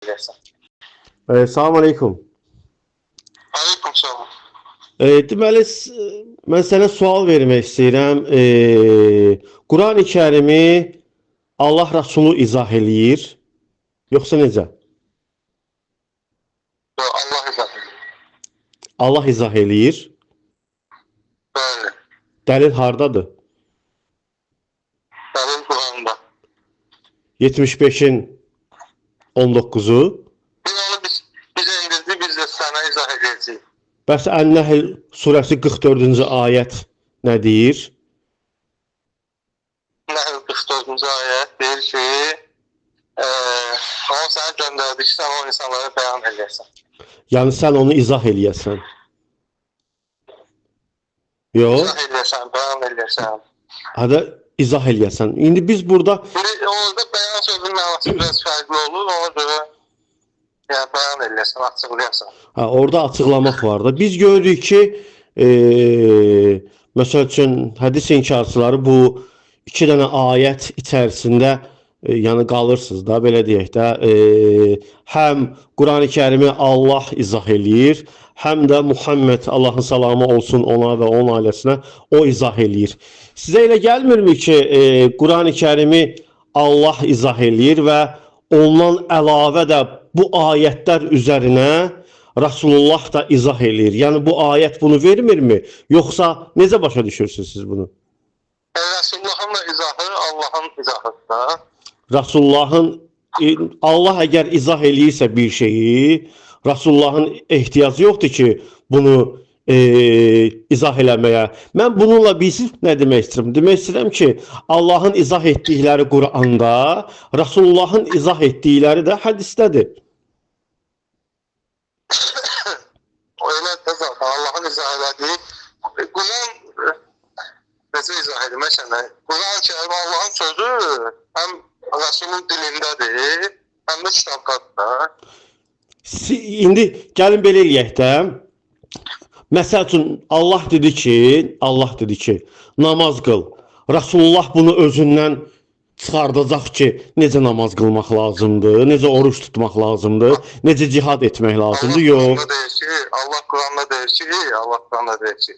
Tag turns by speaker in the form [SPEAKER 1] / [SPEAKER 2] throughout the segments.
[SPEAKER 1] Eləyəsən.
[SPEAKER 2] Salam aleykum.
[SPEAKER 1] Aleyküm salam.
[SPEAKER 2] Deməli, mən sənə sual vermək istəyirəm. Quran-ı Kərimi Allah Rəsulu izah eləyir, yoxsa necə?
[SPEAKER 1] Allah izah edir.
[SPEAKER 2] Allah izah eləyir.
[SPEAKER 1] Bəli.
[SPEAKER 2] Dəlil hardadır?
[SPEAKER 1] Dəlil Quranda.
[SPEAKER 2] 75-in 19-u.
[SPEAKER 1] Biz onu bizə indirdi, biz də sənə izah edəcəyik.
[SPEAKER 2] Bəs Ən-Nəhl surəsi 44-cü ayət nə deyir?
[SPEAKER 1] Nəhl 44-cü ayət deyir ki, onu sənə göndərdi ki, sən o insanlara bəyan eləyəsən.
[SPEAKER 2] Yəni sən onu izah eləyəsən. Yox,
[SPEAKER 1] İzah eləyəsən, bəyan eləyəsən.
[SPEAKER 2] hədə izah eləyəsən. İndi biz burada
[SPEAKER 1] Biri, orada bəyan sözünün mənası biraz fərqli olur, ona görə yəni bəyan eləyəsən, açıqlayasan.
[SPEAKER 2] Hə, orada açıqlamaq var da. Biz görürük ki, məsəl üçün hədis inkarçıları bu iki dənə ayət içərisində yəni qalırsınız da, belə deyək də, həm Qurani Kərimi Allah izah eləyir, həm də Muhammed Allahın salamı olsun ona və onun ailəsinə o izah eləyir. Sizə elə gəlmirmi ki, Qurani Kərimi Allah izah eləyir və ondan əlavə də bu ayətlər üzərinə Rasulullah da izah eləyir. Yəni bu ayət bunu vermirmi? Yoxsa necə başa düşürsünüz siz bunu?
[SPEAKER 1] Rəsulullahın da izahı Allahın izahıdır da.
[SPEAKER 2] Rasulullahın Allah əgər izah eləyirsə bir şeyi, Rasulullahın ehtiyacı yoxdur ki, bunu izah eləməyə. Mən bununla bilirsiniz nə demək istəyirəm? Demək istəyirəm ki, Allahın izah etdikləri Quranda, Rasulullahın izah etdikləri də hədisdədir.
[SPEAKER 1] O elə də zaten Allahın izah elədiyi Quran necə izah edim məsələn? Quran-ı Kərim Allahın sözü həm Rəsulun dilindədir, həm də kitabdadır.
[SPEAKER 2] İndi gəlin belə eləyək də. Məsəl üçün Allah dedi ki, Allah dedi ki, namaz qıl. Rasulullah bunu özündən çıxardacaq ki, necə namaz qılmaq lazımdır, necə oruç tutmaq lazımdır, necə cihad etmək lazımdır.
[SPEAKER 1] Allah
[SPEAKER 2] Yox.
[SPEAKER 1] Quranda deyir ki, Allah Quranda deyir ki, Allah Quranda deyir ki,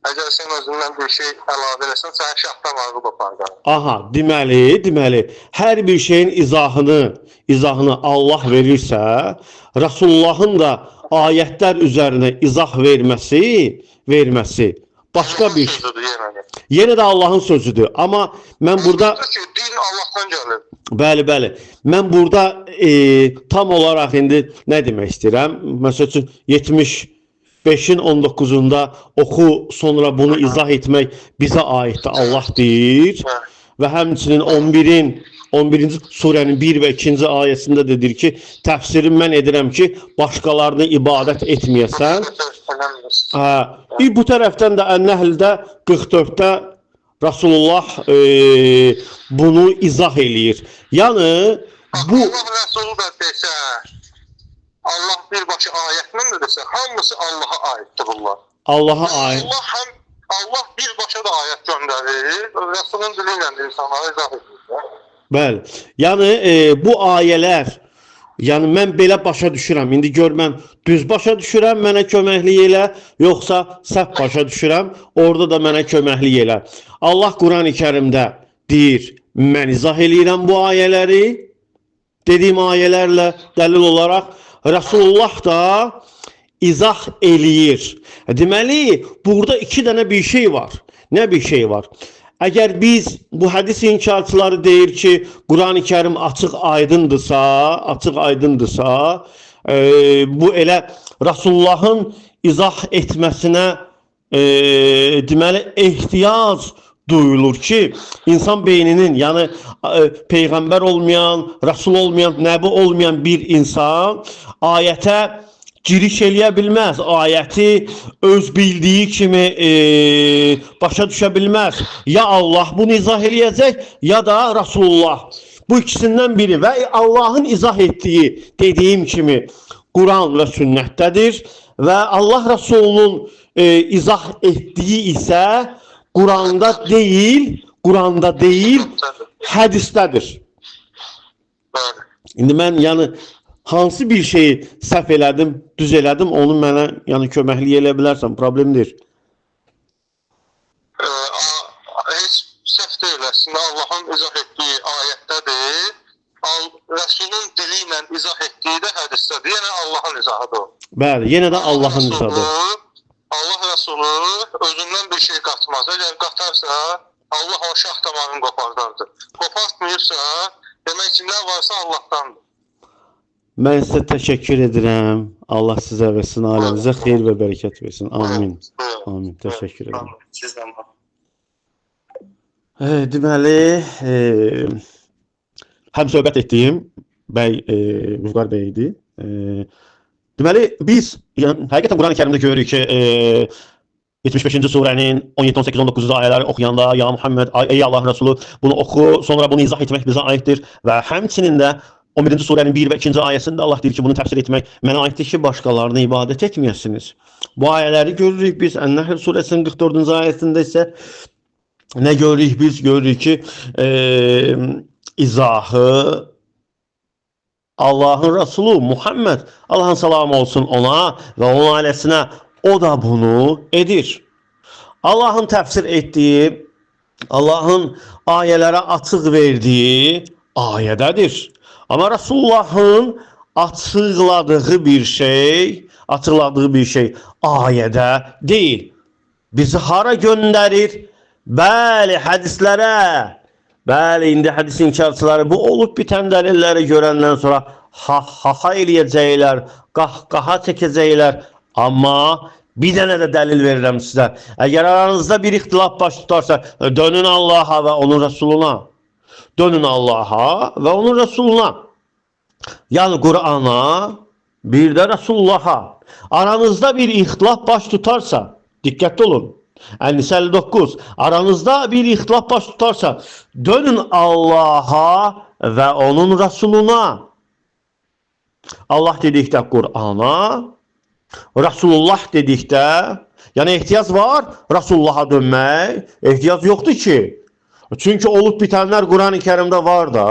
[SPEAKER 1] əgər sən özündən bir şey əlavə eləsən, sənin şah damarı qopar.
[SPEAKER 2] Aha, deməli, hər bir şeyin izahını Allah verirsə, Rasulullahın da ayətlər üzərinə izah verməsi başqa bir şey.
[SPEAKER 1] Sözüdür yenə də.
[SPEAKER 2] Yenə də Allahın sözüdür. Amma mən burada
[SPEAKER 1] Ki, din Allahdan gəlir.
[SPEAKER 2] Bəli, bəli. Mən burada tam olaraq indi nə demək istəyirəm? Məsəl üçün 75-in 19-unda oxu, sonra bunu izah etmək bizə aiddir. Allah deyir.
[SPEAKER 1] Hə.
[SPEAKER 2] Və həmçinin 11-in 11-ci surənin 1 və 2-ci ayəsində də deyir ki, təfsirini mən edirəm ki, başqalarına ibadət etməyəsən.
[SPEAKER 1] Önəmli.
[SPEAKER 2] Hə, bu tərəfdən də Ən-Nəhldə 44-də Rasulullah bunu izah eləyir. Yəni bu
[SPEAKER 1] Allah Rəsulu da desə, Allah birbaşa ayətlə də desə, hamısı Allaha aiddir bunlar.
[SPEAKER 2] Allaha aid.
[SPEAKER 1] Allah həm Allah birbaşa da ayət göndərir, Rəsulun dili ilə də insanlara izah edir.
[SPEAKER 2] Bəli. Yəni bu ayələr, yəni mən belə başa düşürəm. İndi gör mən düz başa düşürəm, mənə köməklik elə, yoxsa səhv başa düşürəm, orada da mənə köməklik elə. Allah Qurani Kərimdə deyir, mən izah eləyirəm bu ayələri. Dediyim ayələrlə dəlil olaraq Rasulullah da izah eləyir. Deməli, burada iki dənə bir şey var. Nə bir şey var? Əgər biz bu hədis inkarçıları deyir ki, Qurani Kərim açıq aydındırsa, açıq aydındırsa, bu elə Rasulullahın izah etməsinə deməli ehtiyac duyulur ki, insan beyninin, yəni peyğəmbər olmayan, rəsul olmayan, nəbi olmayan bir insan ayətə giriş eləyə bilməz. Ayəti öz bildiyi kimi başa düşə bilməz. Ya Allah bunu izah eləyəcək, ya da Rasulullah. Bu ikisindən biri və Allahın izah etdiyi, dediyim kimi Quran və sünnətdədir və Allah Rəsulunun izah etdiyi isə Quranda deyil, Quranda deyil, hədisdədir.
[SPEAKER 1] Bəli.
[SPEAKER 2] İndi mən yəni Hansı bir şeyi səhv elədim, düz elədim, onu mənə yəni köməklik elə bilərsən, problem deyil.
[SPEAKER 1] Heç səhv deyil əslində, Allahın izah etdiyi ayətdədir. Rəsulun dili ilə izah etdiyi də hədisdədir. Yəni Allahın izahıdır o.
[SPEAKER 2] Bəli, yenə də Allahın izahıdır.
[SPEAKER 1] Allah Rəsulu özündən bir şey qatmaz. Əgər qatarsa, Allah o şah damarını qopardardı. Qopartmayıbsa, demək ki, nə varsa Allahdandır.
[SPEAKER 2] Mən sizə təşəkkür edirəm. Allah sizə və sizin ailənizə xeyir və bərəkət versin. Amin.
[SPEAKER 1] Buyurun.
[SPEAKER 2] Amin. Təşəkkür edirəm.
[SPEAKER 1] Amin. Sizdən var.
[SPEAKER 2] Deməli, həm söhbət etdiyim bəy Vüqar bəy idi. Deməli biz yəni həqiqətən Quran-ı Kərimdə görürük ki, 75-ci surənin 17, 18, 19-cu ayələri oxuyanda ya Muhammed, ey Allahın Rəsulu bunu oxu, sonra bunu izah etmək bizə aiddir və həmçinin də 11-ci surənin 1 və 2-ci ayəsində Allah deyir ki, bunu təfsir etmək mənə aiddir ki, başqalarına ibadət etməyəsiniz. Bu ayələri görürük biz Ən-Nəhl surəsinin 44-cü ayəsində isə nə görürük biz? Görürük ki, izahı Allahın Rəsulu Muhammed, Allahın salamı olsun ona və onun ailəsinə, o da bunu edir. Allahın təfsir etdiyi, Allahın ayələrə açıq verdiyi ayədədir. Amma Rəsulullahın açıqladığı bir şey, açıqladığı bir şey ayədə deyil. Bizi hara göndərir? Bəli, hədislərə. Bəli, indi hədis inkarçıları bu olub bitən dəlilləri görəndən sonra ha-ha-ha eləyəcəklər, qah-qaha çəkəcəklər. Amma bir dənə də dəlil verirəm sizə. Əgər aranızda bir ixtilaf baş tutarsa, dönün Allaha və onun Rəsuluna. Dönün Allaha və onun Rəsuluna. Yəni Qur'ana, bir də Rəsulullaha. Aranızda bir ixtilaf baş tutarsa, diqqətli olun. Ən-Nisa 59. Aranızda bir ixtilaf baş tutarsa, dönün Allaha və onun Rəsuluna. Allah dedikdə Qur'ana, Rəsulullah dedikdə, yəni ehtiyac var Rəsulullaha dönmək, ehtiyac yoxdur ki. Çünki olub bitənlər Quran-ı Kərimdə var da.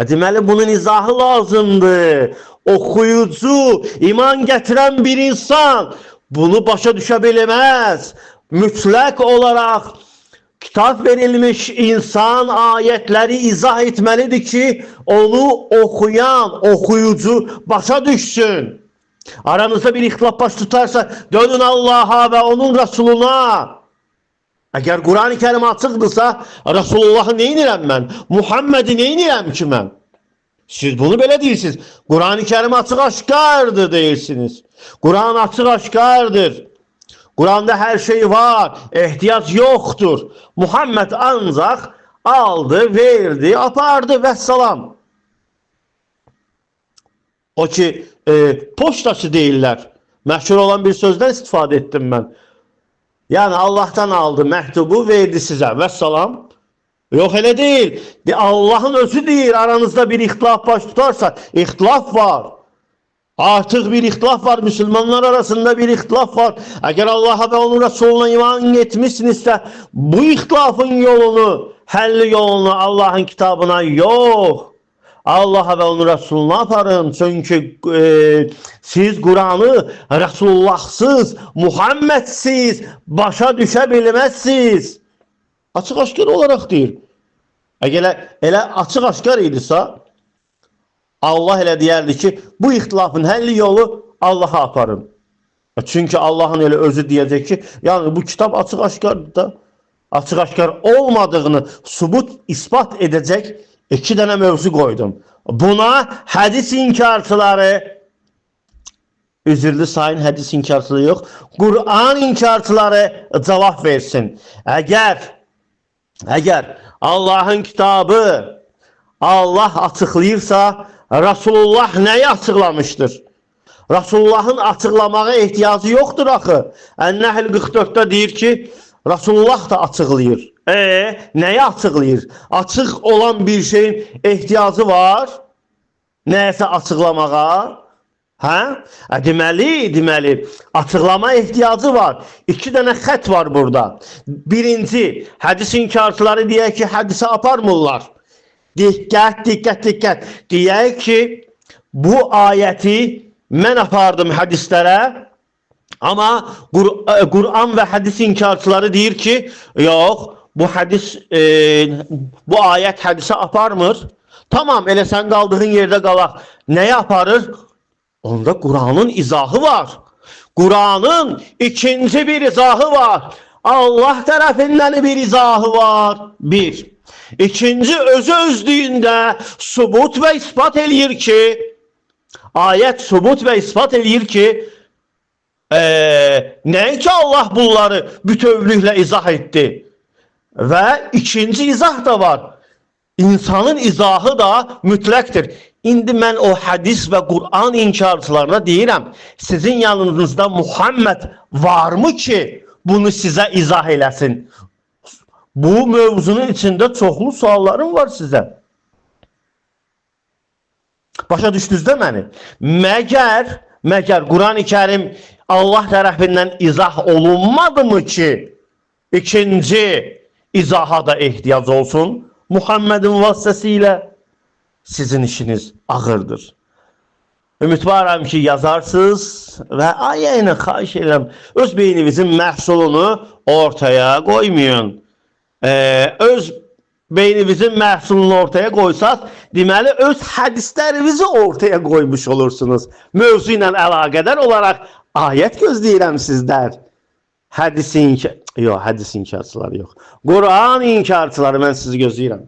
[SPEAKER 2] Deməli bunun izahı lazımdır. Oxuyucu, iman gətirən bir insan bunu başa düşə bilməz. Mütləq olaraq kitab verilmiş insan ayətləri izah etməlidir ki, onu oxuyan, oxuyucu başa düşsün. Aranızda bir ixtilaf baş tutarsa, dönün Allaha və onun Rəsuluna. Əgər Quran-ı Kərim açıqdırsa, Rəsulullahı neynirəm mən? Muhammedi neynirəm ki mən? Siz bunu belə deyirsiniz. Quran-ı Kərim açıq aşkardır deyirsiniz. Quran açıq aşkardır. Quranda hər şey var, ehtiyac yoxdur. Muhammed ancaq aldı, verdi, apardı vəssalam. O ki, poçtaçı deyirlər. Məşhur olan bir sözdən istifadə etdim mən. Yəni Allahdan aldı məktubu, verdi sizə. Vəssalam. Yox elə deyil. Allahın özü deyir, aranızda bir ixtilaf baş tutarsa, ixtilaf var. Artıq bir ixtilaf var, müsəlmanlar arasında bir ixtilaf var. Əgər Allaha və onun Rəsuluna iman etmişsinizsə, bu ixtilafın yolunu, həlli yolunu Allahın kitabına yox, Allaha və onun Rəsuluna aparın. Çünki siz Quranı Rəsulullahsız, Muhammedsiz başa düşə bilməzsiniz. Açıq-aşkar olaraq deyir. Əgər elə açıq-aşkar idisə, Allah elə deyərdi ki, bu ixtilafın həlli yolu Allaha aparın. Çünki Allahın elə özü deyəcək ki, yəni bu kitab açıq-aşkardır da. Açıq-aşkar olmadığını sübut, isbat edəcək iki dənə mövzu qoydum. Buna hədis inkarçıları, üzürlü sayın hədis inkarçıları yox, Quran inkarçıları cavab versin. Əgər Allahın kitabı Allah açıqlayırsa, Rasulullah nəyi açıqlamışdır? Rasulullahın açıqlamağa ehtiyacı yoxdur axı. Ən-Nəhl 44-də deyir ki, Rasulullah da açıqlayır. Nəyi açıqlayır? Açıq olan bir şeyin ehtiyacı var nəyəsə açıqlamağa. Hə? Deməli, açıqlama ehtiyacı var. İki dənə xətt var burada. Birinci, hədis inkarçıları deyək ki, hədisə aparmırlar. Diqqət, diqqət, diqqət. Deyək ki, Bu ayəti mən apardım hədislərə. Amma Quran və hədis inkarçıları deyir ki, yox, bu hədis bu ayət hədisə aparmır. Tamam, elə sən qaldığın yerdə qalaq. Nəyə aparır? Onda Quranın izahı var. Quranın ikinci bir izahı var. Allah tərəfindən bir izahı var. Bir. İkinci özü özlüyündə sübut və ispat eləyir ki, ayət sübut və ispat eləyir ki, nəinki Allah bunları bütövlüklə izah etdi. Və ikinci izah da var. İnsanın izahı da mütləqdir. İndi mən o hədis və Quran inkarçılarına deyirəm, sizin yanınızda Muhammed varmı ki, bunu sizə izah eləsin? Bu mövzunun içində çoxlu suallarım var sizə. Başa düşdünüz də məni? Məgər Quran-ı Kərim Allah tərəfindən izah olunmadı mı ki, ikinci izaha da ehtiyac olsun Muhammedin vasitəsilə sizin işiniz ağırdır. Ümidvaram ki, yazarsınız və ayə ilə xahiş edirəm, öz beyninizin məhsulunu ortaya qoymayın. Öz beyninizin məhsulunu ortaya qoysaz, deməli öz hədislərinizi ortaya qoymuş olursunuz. Mövzu ilə əlaqədar olaraq ayət gözləyirəm sizlər. Hədis inkar, yox, hədis inkarçıları yox. Quran inkarçıları, mən sizi gözləyirəm.